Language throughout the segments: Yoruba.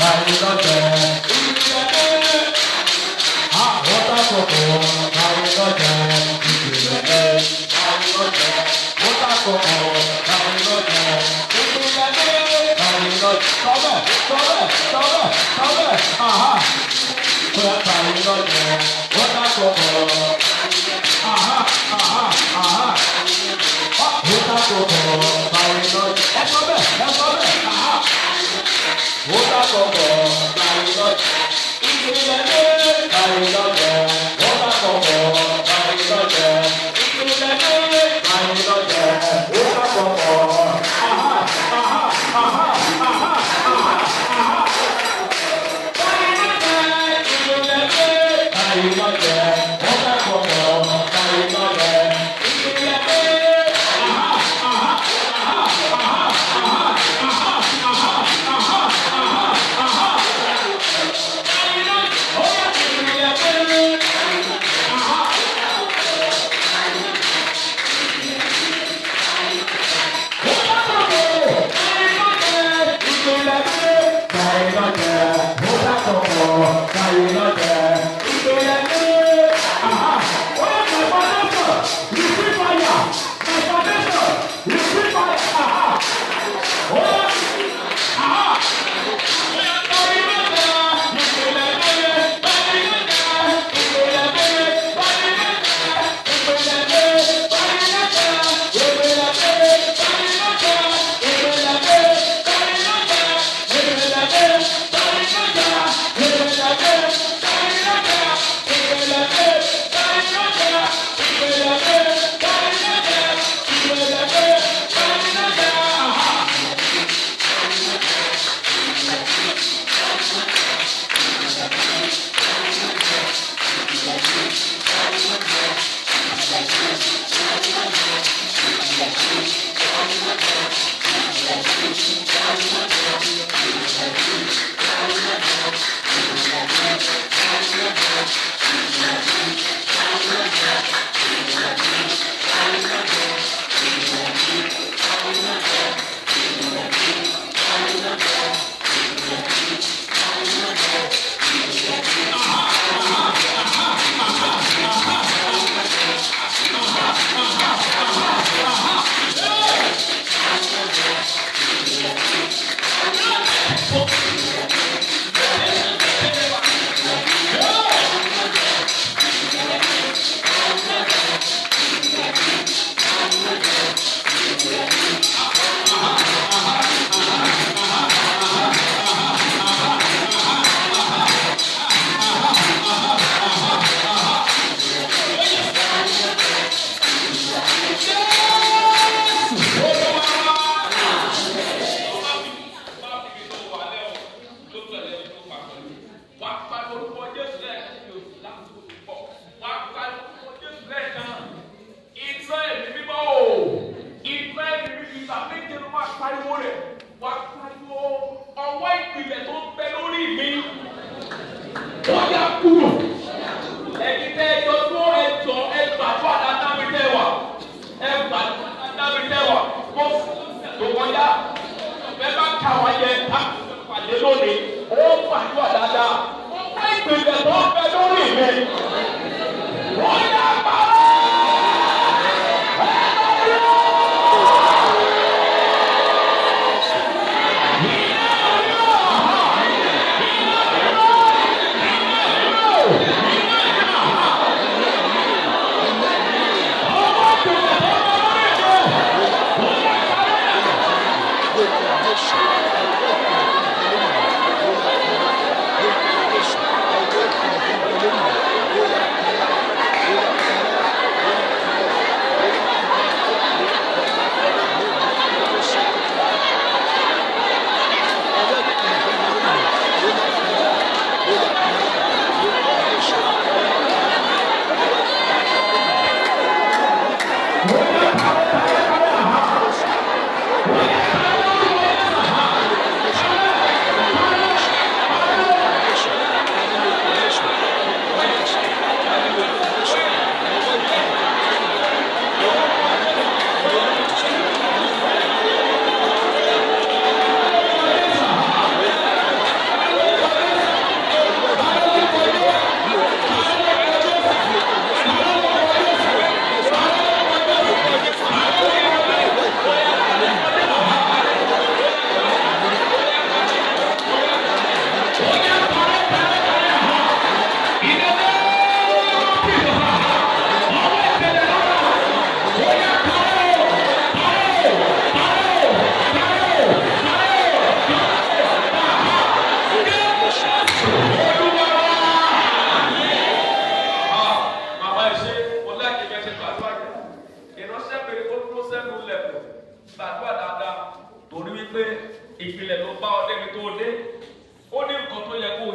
Báyìí lọ́jọ́ ìpìlẹ̀ dé. Wọ́tà kọ̀kọ̀ báyìí lọ́jọ́ ìpìlẹ̀ dé. Báyìí lọ́jọ́ wọ́tà kọ̀kọ̀ báyìí lọ́jọ́ ìpìlẹ̀ dé. Báyìí lọ́jọ́ sọ́bẹ̀ sọ́bẹ̀ sọ́bẹ̀ sọ́bẹ̀ àhá. Báyìí lọ́jọ́ wọ́tà kọ̀kọ̀ àhá àhá àhá. Wọ́tà kọ̀kọ̀ báyìí lọ́jọ́ ẹ sọ́bẹ̀ ẹ sọ́bẹ̀ àhá. Wọ́tà kọ̀kọ̀ báyìí lọ́jọ́ ìpìlẹ̀ dé. Báyìí lọ́jọ́ wọ́tà kọ̀kọ̀ báyìí lọ́jọ́ ìpìlẹ̀ dé. Báyìí lọ́jọ́ wọ́tà kọ̀kọ̀ àhá àhá àhá àhá àhá àhá. Báyìí lọ́jọ́ ìpìlẹ̀ dé. Báyìí lọ́jọ́ wọ́tà kọ̀kọ̀ báyìí lọ́jọ́ ìpìlẹ̀ dé. Àhá àhá àhá àhá àhá àhá àhá àhá àhá àhá.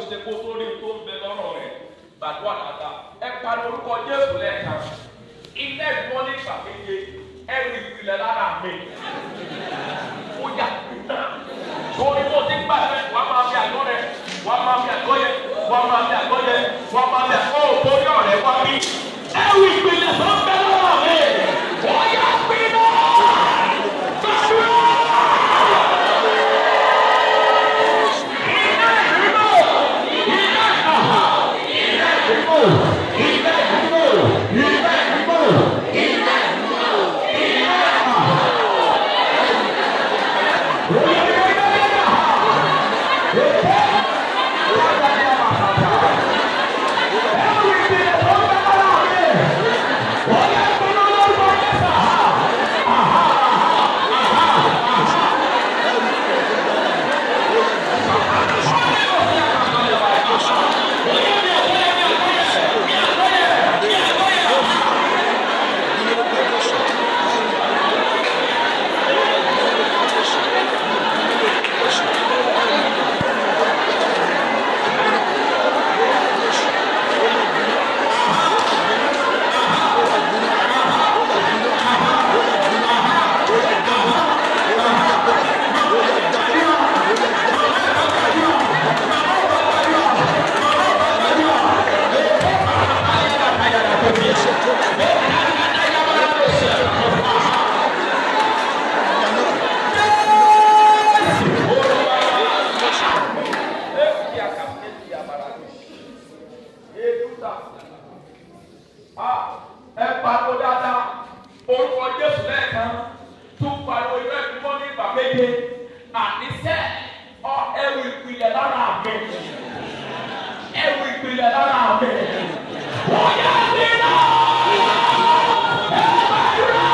ṣe kó tó rí tó ń bẹ lọ́rọ̀ rẹ̀. Gbàdúrà dáadáa. Ẹ pariwo orúkọ Jésù lẹ́ẹ̀kan. Ilé ìgbọ́n ní ìgbà méje, ẹrù ìpìlẹ̀ lára mi. Ó yà náà. Torí bó ti gbà rẹ̀, wàá máa fi àgọ́ rẹ̀, wàá máa fi àgọ́ yẹ, wàá máa fi àgọ́ yẹ, wàá máa fi àgọ́ torí ọ̀rẹ́ wá bí. Ẹrù ìpìlẹ̀ tó ń bẹ lọ́rọ̀ mi. Ó yà gbiná. Gbàdúrà. Iná ìrìnà. Iná àhà. Iná ìrìnà. Iná ìrìnà. Iná ìrìnà. Iná ìrìnà. Iná àhà. Ẹ pariwo dáadáa, orúkọ Jésù lẹ́ẹ̀kan, tún pariwo inú ẹ̀mí mọ́ ní ìgbà méje, àníṣe ọ ẹrù ìpìlẹ̀ lára mi, ẹrù ìpìlẹ̀ lára mi, wọ́n yá sí náà, ẹ gbàdúrà.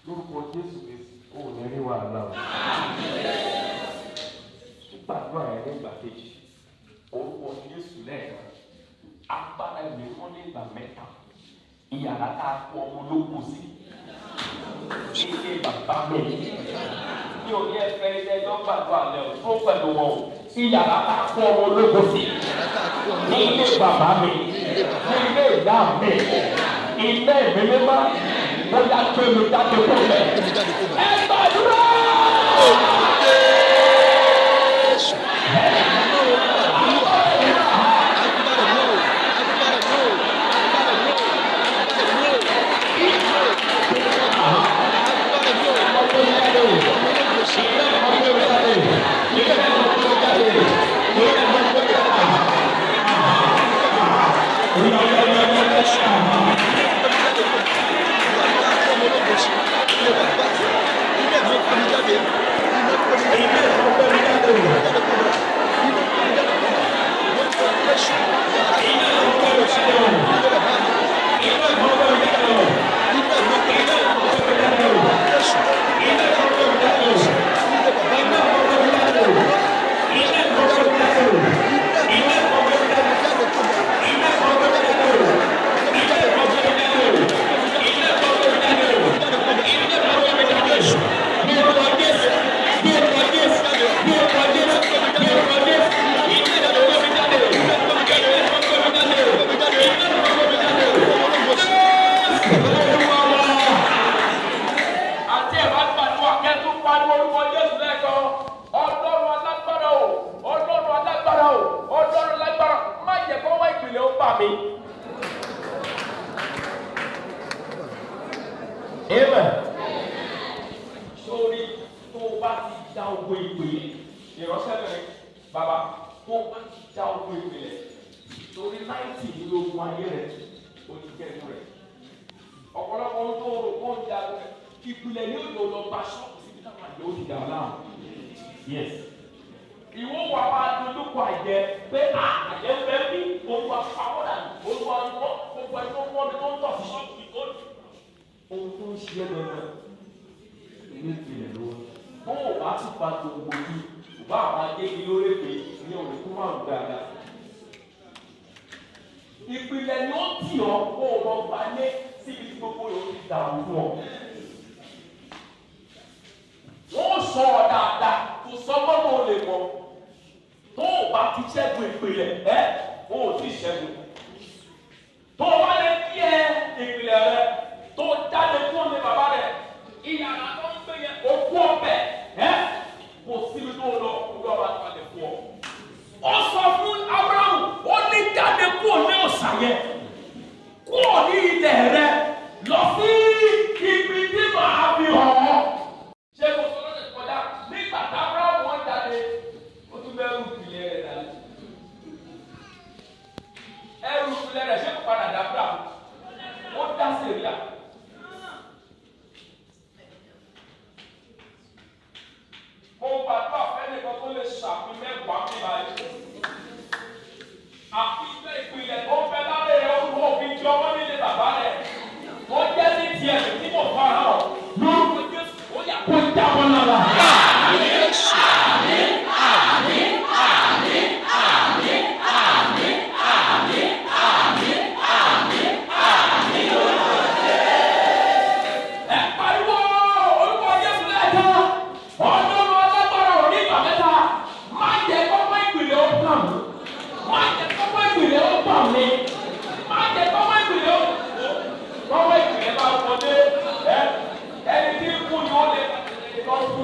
Lórúkọ Jésù Kristi, ó ní rí wàhálà o. Gbàdúrà yẹn nígbà kejì. Orúkọ Jésù lẹ́ẹ̀kan. Agbára ìwé wọn nígbà mẹ́ta. Ìyàrá tá a kó ọmọ ológun sí. Ilé bàbá mi. Mi ò ní ẹfẹ́ ilé ẹjọ́ gbàdúrà lẹ́ o. Tó pẹ̀lú wọn o. Ìyàrá tá a kó ọmọ ológun sí. Ní ilé bàbá mi. Ní ilé ìyá mi. Ilé mi mímọ́. Mo yá tó mi jáde kó mẹ́. Ẹ gbàdúrà! Àti ẹ̀ bá gbàdúrà kẹ́tù pariwo orúkọ Jésù lẹ́ẹ̀kan. Ọlọ́run alágbára o, Ọlọ́run alágbára o, Ọlọ́run alágbára, má jẹ́ kó wá ìpìlẹ̀ ó bà mí. Amen. Sórí tó o bá ti já ogun ìpìlẹ̀, ìránṣẹ́ rẹ̀ bàbá tó o bá ti já ogun ìpìlẹ̀, torí láìsí ìlú ogun ayé rẹ̀, o ti jẹ́ inú rẹ̀. Ọ̀pọ̀lọpọ̀ ohun tó rò kó ń ja ìpìlẹ̀ ní òjò lọ gba ṣọ́ọ̀bù síbi táwọn àjẹ́ ó ti dà ọ́ láàmú. Yes. Ìwọ wà máa dojúkọ àjẹ́ pé àjẹ́ ń bẹ bí olúwa pamọ́dà olúwa ń wọ́ gbogbo ẹni tó ń wọ́ mi tó ń tọ̀ sí ṣọ́ọ̀bù mi tó ń. Ohun tó ń ṣe é lọ́dọ̀ ní ìpìlẹ̀ ló wá. Bó o bá sì pa gbogbo ojú, kò bá àwọn agégi lórí èpè ní òní kó má rùn dáadáa. Ìpìlẹ̀ ni ó tì ọ́ kó o lọ gbalé síbi tí gbogbo yòó ti dàrú fún ọ. Wọ́n sọ ọ́ dáadáa, kò sọ mọ́tò lè mọ̀. Tó o bá ti ṣẹ́gun ìpìlẹ̀ ẹ́, o ò tí ì ṣẹ́gun. Tó o bá lè kí ẹ ìpìlẹ̀ rẹ, tó o jáde kúrò ní bàbá rẹ, ìyàrá tó ń gbé yẹn, òkú ọbẹ̀ ẹ́, kò síbi tó o lọ, olúwa bá ti lè fún ọ. Ó sọ fún Ábúráhámù, ó ní jáde kúrò ní òòṣà yẹn, kúrò ní ilẹ̀ rẹ, lọ sí ibi tí màá fi hàn ọ́. Ṣé mo sọ lọ́sẹ̀ kọjá nígbà tí Ábúráhámù wọn jáde, ó tún bẹ́ẹ̀ rú ìpìlẹ̀ rẹ̀ dání. Ẹrù ìpìlẹ̀ rẹ̀ ṣé kò padà dá Ábúráhámù? Ó dá sèríà. Mo gbàdúrà fẹ́nìkan tó lè ṣàfihàn mẹ́wàá mi báyìí. Àfi ilé ìpìlẹ̀ tó ń bẹ lábẹ́ rẹ̀ olúwo fi jọ wọ́n nílé bàbá rẹ̀. Ó jẹ́ ní tiẹ̀ tí mo fara hàn lórúkọ Jésù ó yà kó jábọ́ lára. Ẹ pariwo orúkọ Jésù lẹ́ẹ̀kan. Ọlọ́run alágbára ò ní ìgbà mẹ́ta. Má jẹ́ kọ́kọ́ ìpìlẹ̀ ó kàn mí. Má jẹ́ kọ́kọ́ ìpìlẹ̀ ó bà mí. Má jẹ́ kọ́kọ́ ìpìlẹ̀ ó kọ́kọ́ ìpìlẹ̀ bá wọlé. Ẹ ẹni tí ń kú ni ó lè lọ kú.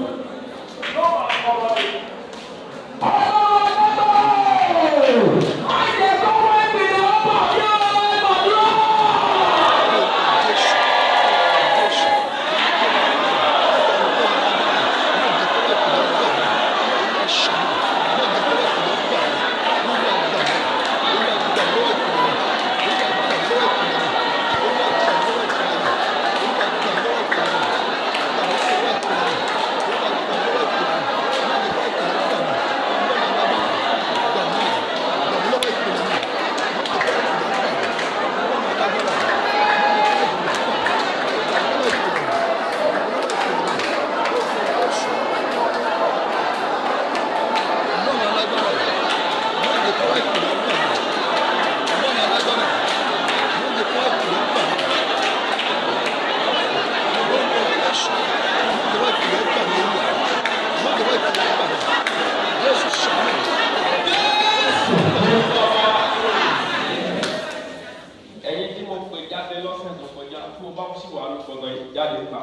Gbọ̀ngàn yìí jáde ta.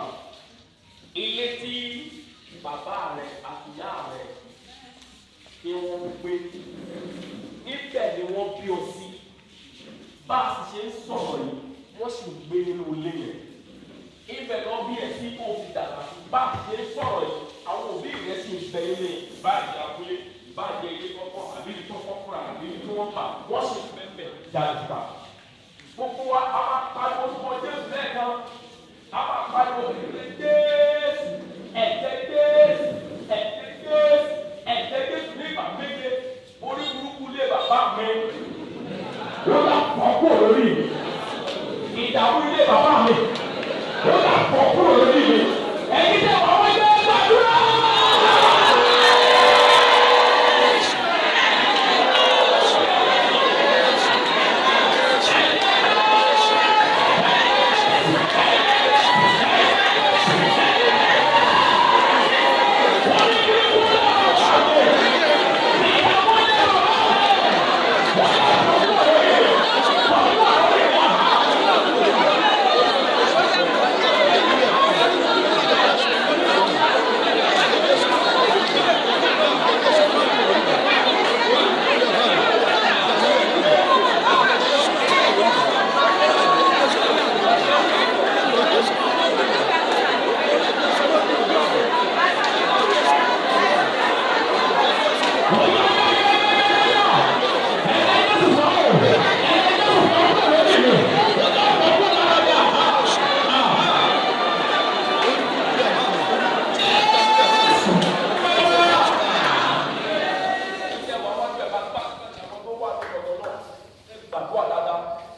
Ilé tí bàbá rẹ̀ àti ìyá rẹ̀ ni wọ́n ń gbé, níbẹ̀ ni wọ́n bí ọ sí. Bá a sì ṣe ń sọ̀rọ̀ yìí, wọ́n sì ń gbé nínú ilé yẹn. Ibẹ̀ lọ bí ẹ sí kó o fi dàgbà sí. Bá a ṣe ń sọ̀rọ̀ yìí, àwọn òbí rẹ̀ sì ń bẹ ilé, ìbáàjẹ́ abúlé, ìbáàjẹ́ ilé kọ́kọ́, àbí ibi tó kọ́ fúnra, àbí ibi tí wọ́n pa, wọ́n sì ń bẹ́ẹ̀ jáde ta. Gbogbo wa a máa pariwo orúkọ Jésù lẹ́ẹ̀kan, a máa pariwo ìrè Jésù, ẹ̀jẹ̀ Jésù, ẹ̀jẹ̀ Jésù, ẹ̀jẹ̀ Jésù ní ìgbà méje. Orí burúkú lé bàbá mi, ó yà pọ̀ kúrò lórí mi. Ìdààmú ilé bàbá mi, ó yà pọ̀ kúrò lórí mi. Ẹ̀yin tẹ́ wàá wọ́n jẹ́ gbàdúrà.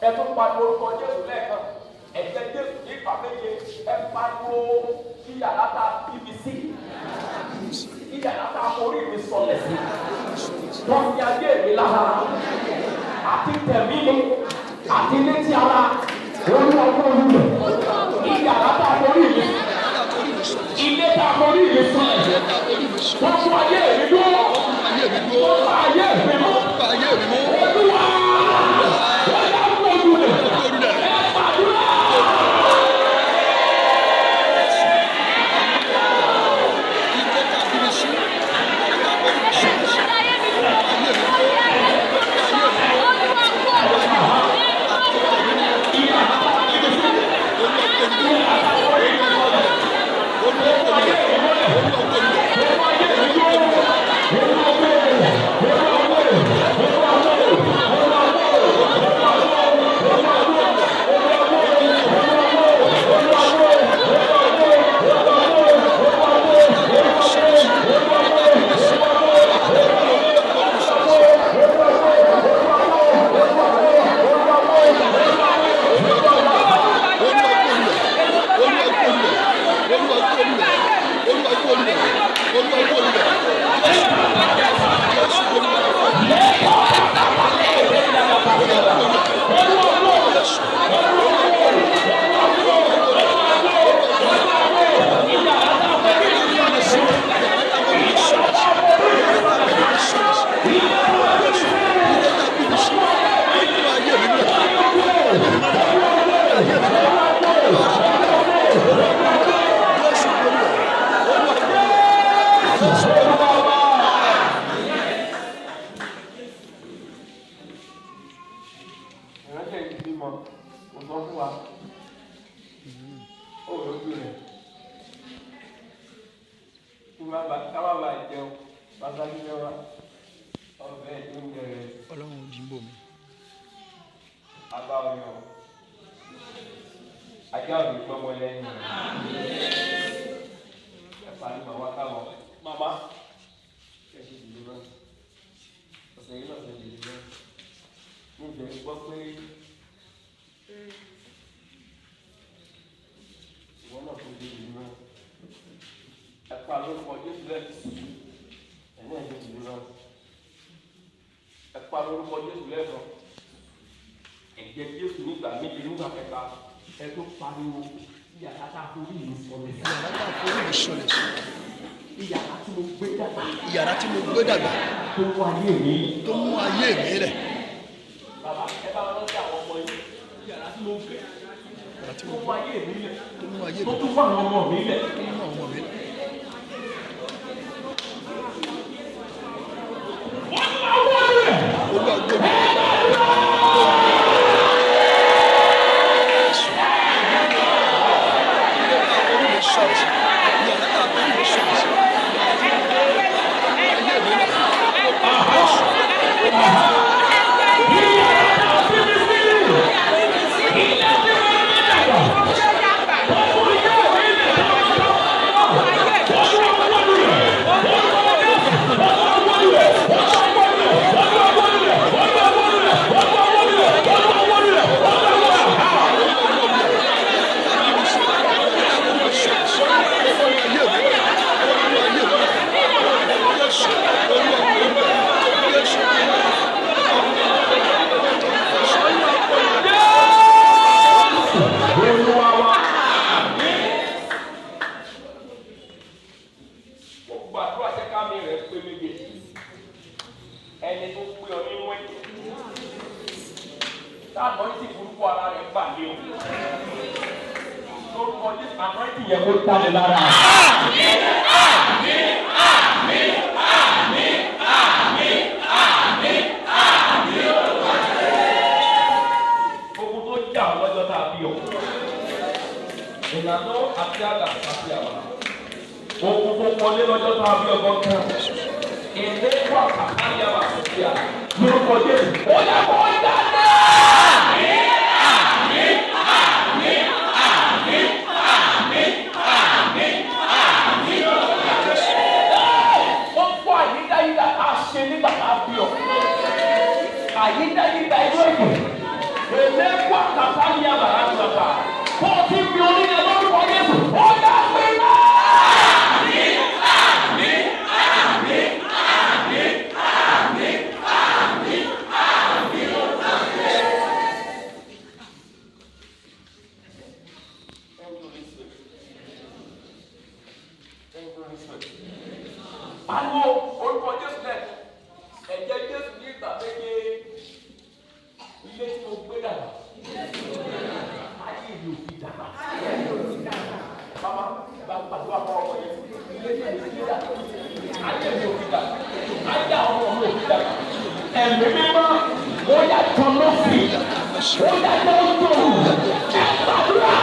Ẹ tún pariwo orúkọ Jésù lẹ́ẹ̀kan, ẹ̀jẹ̀ Jésù ní ìgbà méje. Ẹ pariwo kí yàrá tá a bí mi sí, kí yàrá tá a forí mi sọlẹ̀ sí, wọ́n fi ayé mi lára àti tẹ̀mí mi àti létí ara Olúwa kó olúwẹ̀. Kí yàrá tá a forí mi, ilé tá a forí mi sọlẹ̀ sí, wọ́n fún ayé mi dúró, wọ́n fún ayé mi mú. Olúwa, wọ́n yà kó olúwẹ̀. Ẹ gbàdúrà. Ìránṣẹ́ yìí bímọ, kò sọ fún wa, ó lójú rẹ̀ kí wọ́n bá káwá bá jẹun bàtà nílé wa ọbẹ̀ oúnjẹ rẹ̀. Ọlọ́run ò dìbò mi. Abá ọyàn ajá ò ní gbọ́mọ lẹ́yìn rẹ̀. Ẹ parí màmá káwọn màmá ẹ ṣe dìde náà, ọ̀sẹ̀ yìí náà ṣe dìde náà. Níbẹ̀ gbọ́ pé ìwọ náà kò dé ìlú náà. Ẹ pa lórúkọ Jésù lẹ́ẹ̀kan, ẹ̀ náà ṣe dìde náà. Ẹ pa lórúkọ Jésù lẹ́ẹ̀kan, ẹ̀jẹ̀ Jésù nígbà méje nígbà kẹta. Ẹ tó pariwo yàrá tá a forí mi sọlẹ̀ sí. Yàrá tá a forí mi sọlẹ̀ sí. Ìyàrá tí mo gbé dàgbà. Ìyàrá tí mo gbé dàgbà. Tó mú ayé mi. Tó mú ayé mi rẹ̀. Bàbá, ẹ bá rántí àwọn ọmọ yìí. Ìyàrá tí mo gbé. Yàrá tí tó mo mú ayé mi lẹ̀, tó mú ayé tó mi tún fún àwọn ọmọ mi lẹ̀. tó mú àwọn ọmọ mi lẹ̀. Olúwa wó lulẹ̀. Olúwa wó lulẹ̀. Ilé tá a forí mi sọ̀rọ̀ sí. Yàrá tá a forí mi sọ̀rọ̀ sí. Ayé mi lẹ̀. Olúwa wa. Mo gbàdúrà jẹ́ ká mi rẹ̀ pé méje. Ẹni tó pé ọ nínú ẹ̀jẹ̀. Táàbọ̀ ní ti burúkú ara rẹ̀ bà lé o. Lórúkọ Jésù, àná ìdí yẹn kó jáde lára. Ogun tó jà ọ́ lọ́jọ́ tá a bí ọ. Ìlànà àti àgbà àti àbá. Ogun tó wọlé lọ́jọ́ tá a bí ọgbọ́n kan. Ilé wà kàkàlì àbà àti àbá. Lórúkọ Jésù, ó yẹ kó jáde. Wọ́n kó àyídáyídá tá a ṣe nígbà tá a bí ọ. Àyídáyídá inú ẹ̀jẹ̀. Èlé wà kàkàlì àbà àti àbá. Kó o ti fi onílẹ̀ lórúkọ Jésù, ó yà pé náà. Thank you, Holy Spirit. Thank you, Holy Spirit. Pariwo orúkọ Jésù lẹ̀, ẹ̀jẹ̀ Jésù ní ìgbà méje, ilé tí mo gbé dàgbà, ayé mi ò fi dàgbà. Bàbá bá gbàdúrà fún ọmọ yẹn, ilé tí mo gbé dàgbà, ayé mi ò fi dàgbà, ayé àwọn ọmọ mi ò fi dàgbà. Ẹ̀mí mímọ́, ó yá tọ́lọ́ sí, ó yá tọ́lọ́ tó, ẹ gbàdúrà.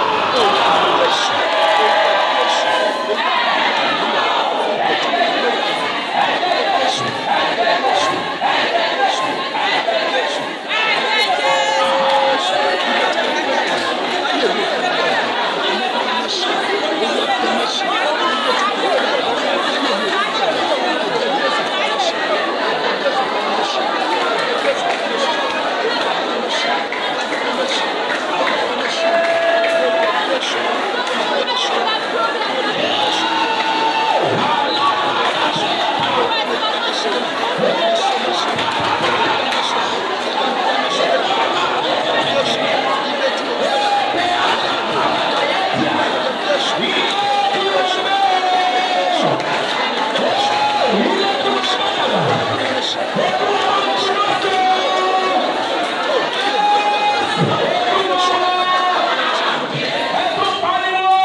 Ẹ tún pariwo,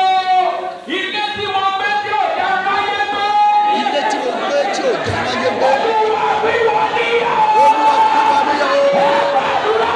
ilé tí mo gbé tí ò jẹ́ káyé gbé. Ilé tí mo gbé tí ò jẹ́ láyé gbé. Olúwa bí wọ́n níyàwó. Olúwa gbé wa níyàwó.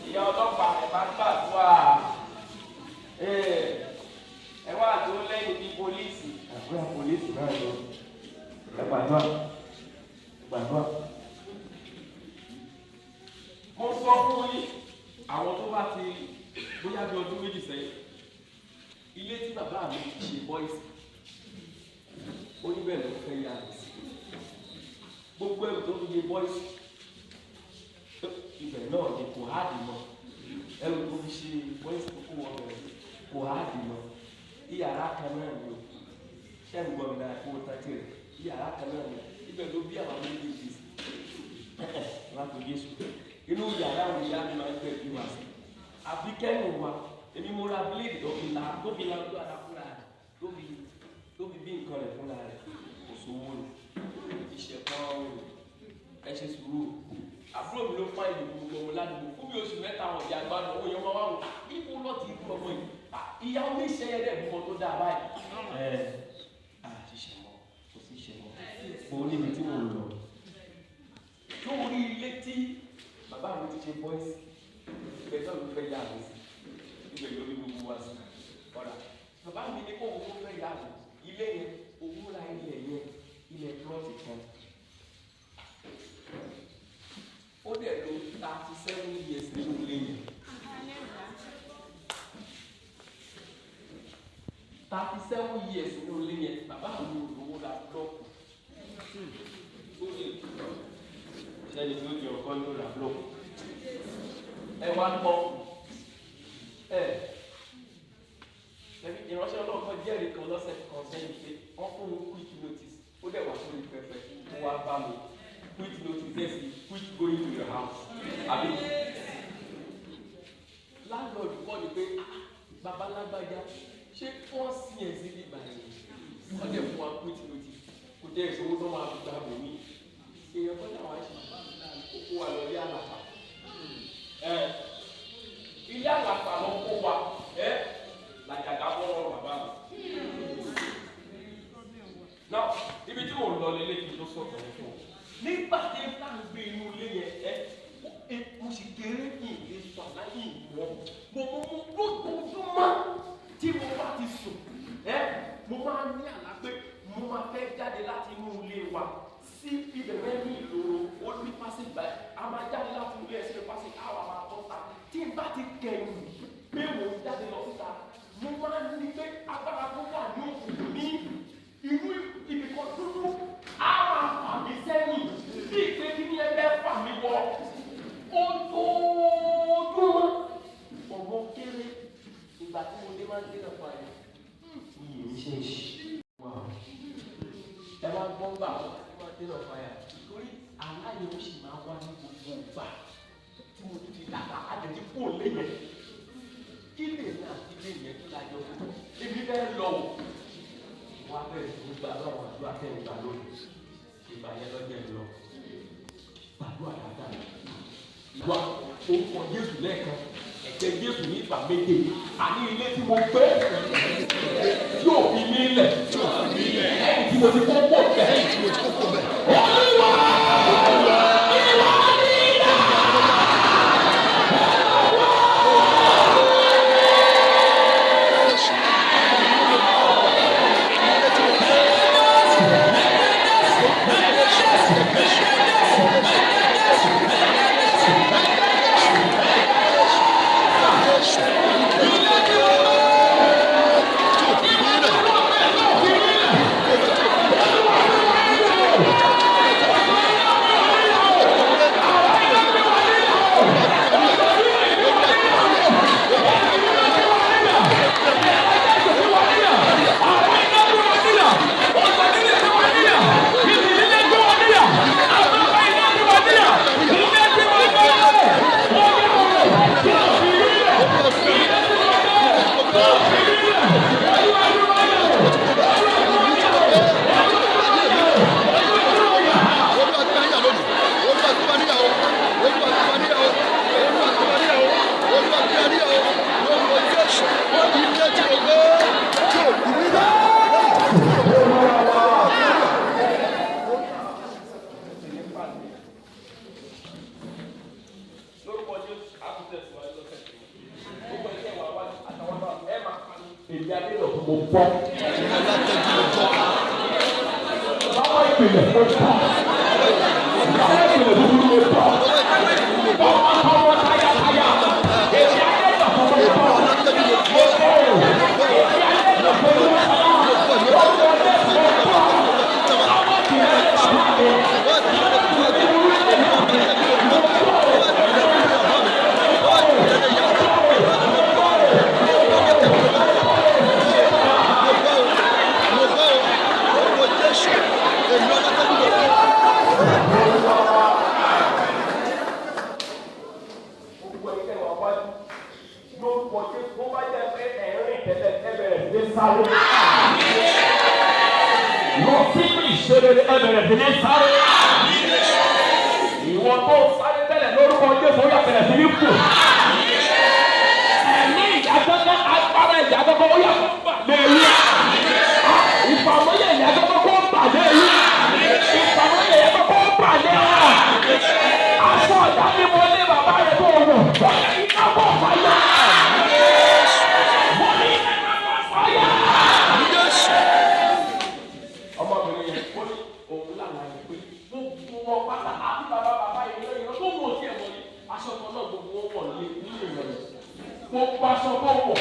Ìyá ọlọ́pàá ẹ̀ bá gbàdúrà. Ẹ wá dúró lẹ́yìn bíi pólíìsì. Àdúrà pólíìsì náà lọ. Ẹ gbàdúrà. Ẹ gbàdúrà. Mo sọ fún yín, àwọn tó bá ti Bóyá bí ọdún 2 sẹ́yìn, ilé tí bàbá mi ti ṣe bọ́ìsì, ó ní bẹ́ẹ̀ ló fẹ́ yá mi sí. Gbogbo ẹrù tó fi ṣe bọ́ìsì, ibẹ̀ náà ni kò háàdì mọ́. Ẹrù tó fi ṣe bọ́ìsì tó kó wọn bẹ̀rẹ̀ kò háàdì mọ́. Iyàrá kan náà ni o. Ṣé ẹ̀ ń gbọ́ mi dára kó o tán tirẹ̀? Iyàrá kan náà ni ibẹ̀ ló bí àwọn méjèèjì sí. Láti Jésù. Inú yàrá òun ìyá mi máa ń gbẹ̀ bí wá sí. Àbí kẹ́yìn wa, èmi mo ra bíléèdì tó fi la ojú ara fúnra rẹ̀ tó fi bí nǹkan rẹ̀ fúnra rẹ̀. Kò sówó ni. Ìṣẹ̀kan ẹ ṣe sùúrù. Àbúrò mi ló fá ìlú gbogbo ọmọ ládùúgbò fún bí oṣù 3 àwọn ìyá àgbà náà ó yẹ wọn wá wò. Ibo lọ ti ikú ọmọ yìí. Ìyá oníṣẹ́ yẹn dẹ̀ bímọ tó dáa báyìí. Ẹ ṣiṣẹ́ mọ́, kò sí iṣẹ́ mọ́. Mo níbi tí mo lọ. Lórí ilé tí bàbá mi ti ṣe bọ́ìsì, ibẹ̀ náà ló fẹ́ yá mi sí. Ibẹ̀ ló ní gbogbo wa sí. Ọ̀rà bàbá mi ní kó òun tó fẹ́ yá mi. Ilé yẹn, òun ra ilẹ̀ yẹn, ilẹ̀ plọ́ọ̀tì kan. Ó dẹ̀ lò 37 years nínú ilé yẹn. 37 years nínú ilé yẹn, bàbá mi ò lówó ra blọ́ọ̀kù. Ó lè sẹ́ni tí ó di ọkọ yóò ra blọ́ọ̀kù. Ẹ wá gbọ́. Ẹ ìránṣẹ́ Ọlọ́run kan jẹ́rìí kan lọ́sẹ̀ kan sẹ́yìn pé wọ́n fún un quick notice. Ó dẹ̀ wá sórí pẹpẹ, ó wá bá mi. Quick notice ẹ̀ sí quick going to your house. Àbí? Landlord kọ́ ni pé babalágbájá ṣé wọ́n sin ẹ̀ sí bíbá ẹ̀ wọ́n dẹ̀ fún wa quick notice. Kò jẹ́ ìṣòwò tó máa fi gbà bò mí. Èèyàn kọ́ náà wá ṣe ó kó wa lọ ilé àlàpà. Ilé àlàpà lọ kó wa làjàgà bọ́ lọ́rọ̀ bàbá mi. Now, ibi tí mò ń lọ lélẹ̀ kí n tó sọ̀tọ̀ ní fún ọ. Nígbà tí n bá ń gbé inú ilé yẹn, mo sì kéré ní ilé sọ àláyé ìwọ. Mo mú lójoojúmọ́ tí mo bá ti sùn, mo máa ní àlá pé mo máa fẹ́ jáde láti inú ilé wa sí ibẹ̀ mẹ́rin ìloro ó ní pásítì báyìí. A máa jáde láti ilé ẹ̀ sínú pásítì, àwa máa tọ́ ta. Tí n bá ti kẹ̀yìn pé mò ń jáde lọ síta, mo máa ń ní pé agbára tó wà ní òkùnkùn ní inú ibì kan dúdú á máa fà mí sẹ́yìn bí ìpè kí ní ẹgbẹ́ fà mí wọ. Ojoojúmọ́ ọ̀gbọ́n kéré ìgbà tí mo dé máa ń dé lọ́pọ̀ àyè. Iyì ń ṣe é ṣe. Ẹ wá gbọ́ gbà wọ́n tí wọ́n dé lọ́pọ̀ àyà. Torí aláyẹ̀ ó sì máa wá ní gbogbo ìgbà tí mo tún ti dàgbà àjẹjì kò lé yẹn. Kí lè ní àti ilé yẹn kí lájọ fún mi? Èmi fẹ́ lọ wò. Wọ́n á bẹ̀rẹ̀ sí ní gba lọ́wọ́ àdúrà tẹ̀ ń gbà lónìí. Ìgbà yẹn lọ́jọ́ ẹ̀ lọ. Gbàdúrà dáadáa. Ìwà orúkọ Jésù lẹ́ẹ̀kan. Ẹ̀jẹ̀ Jésù ní ìgbà méje. Àní ilé tí mo gbé tí ò fi mí lẹ̀. Lẹ́yìn tí mo ti kó pò bẹ̀. Olúwa! Ìwà ní ìlà! Mo bọ́. ẹ bẹ̀rẹ̀ sí ní sáré. Lọ sínú ìṣerere, ẹ bẹ̀rẹ̀ sí ní sáré. Ìwọ tó sáré tẹ́lẹ̀, lórúkọ Jésù, ó yá, bẹ̀rẹ̀ sí ní fò. Ẹ̀mí ìyàgbọ́gbọ́, agbára ìyàgbọ́gbọ́, ó yá, kó bà lé yín. Ìfàmọ́yẹ̀ ìyàgbọ́gbọ́ kó bà lé yín. Ìfàmọ́yẹ̀ ìyàgbọ́gbọ́ kó bà lé wa. Aṣọ ìdánimọ̀lé bàbá rẹ̀ tó wọ̀, iná kò fàyà. Mo ní iná kò fàyà. Ọmọbìnrin yẹn, ó ní òun làwọn yẹn pé gbogbo wọn pátá àti bàbá bàbá yẹn lóyún tó wọ̀ sí ẹ̀wọ̀n yìí, aṣọ kan náà gbogbo wọn wọ̀ lé nínú ìrọ̀lẹ́. Gbogbo aṣọ tó wọ̀,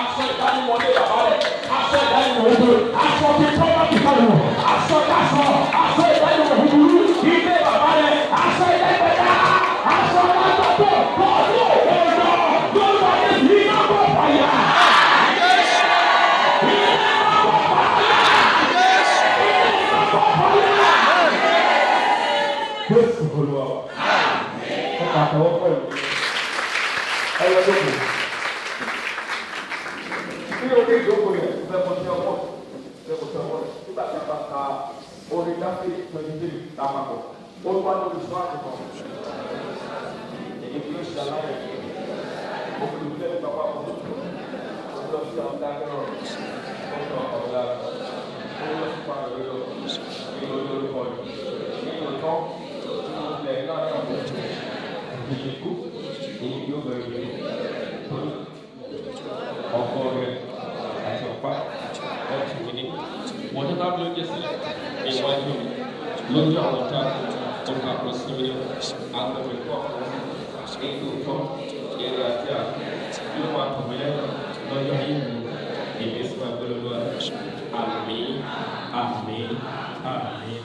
aṣọ ìdánimọ̀lé bàbá rẹ̀, aṣọ ìdánimọ̀ ogun, aṣọ tí tọ́lá ti kọ̀ wọ̀, aṣọ káṣọ, aṣọ ìdánimọ̀ búburú ilé bàbá rẹ̀, aṣọ ìdẹ́gbẹ̀dá, aṣọ alágbàtọ̀ tọ́jú ọ̀dọ́ lórúkọ Jésù, iná kò fàyà. Iná kò fàyà. Iná kò fàyà. Jésù Olúwa wa. Ẹ pàtẹ́wọ́ pẹ̀lú. Ẹ lọ lóko. Ní orí ìjókòó yẹn, fẹ́ kó tẹ ọwọ́, fẹ́ kó tẹ ọwọ́ rẹ̀. Nígbà tí a bá ka orin Dáfídì 23 lápapọ̀, Olúwa ní olùṣọ́ àgùntàn. Èyí kí ó ṣe aláìní. Ó fi ìdílé ní pápá ọkọ̀. Ó lọ sí àwọn dákẹ́ rọ̀. Ó sọ ọ̀rọ̀ lára. Ó lọ sí pa ìwé lọ. Ní orí orúkọ rẹ̀. Ní òótọ́, nínú ilẹ̀ náà ní ọ̀pọ̀. Ìdíkú, èyí yóò bẹ̀rẹ̀ rẹ̀. Torí ọkọ rẹ̀ àti ọ̀pá ọ̀tún mi ní. Wọ́n tẹ́ tábìlì oúnjẹ sílẹ̀ ní iwájú mi. Lójú àwọn ọ̀tá, ó kà kó sí mi ní àwọn ìkọ́ ní òótọ́, èrè àti àánú yóò máa tọ̀ mí lẹ́yìn lọ́jọ́ ayé mi. Èmi sì máa gbé lọ́wọ́. Àmín, àmín, àmín.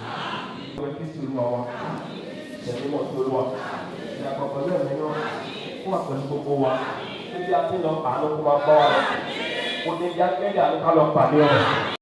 Ọ̀rẹ́ Kristi Olúwa wa, ìṣẹ̀lẹ̀ mọ̀ sí Olúwa, ìyàpọ̀ pẹ̀lú ẹ̀mí náà, fún àpẹẹrẹ gbogbo wa, níbi a ti ń lọ, àánú kó máa bá wa lọ. Kò ní bí agbẹ́lẹ̀ àánú ká lọ pàdé ọ̀rọ̀.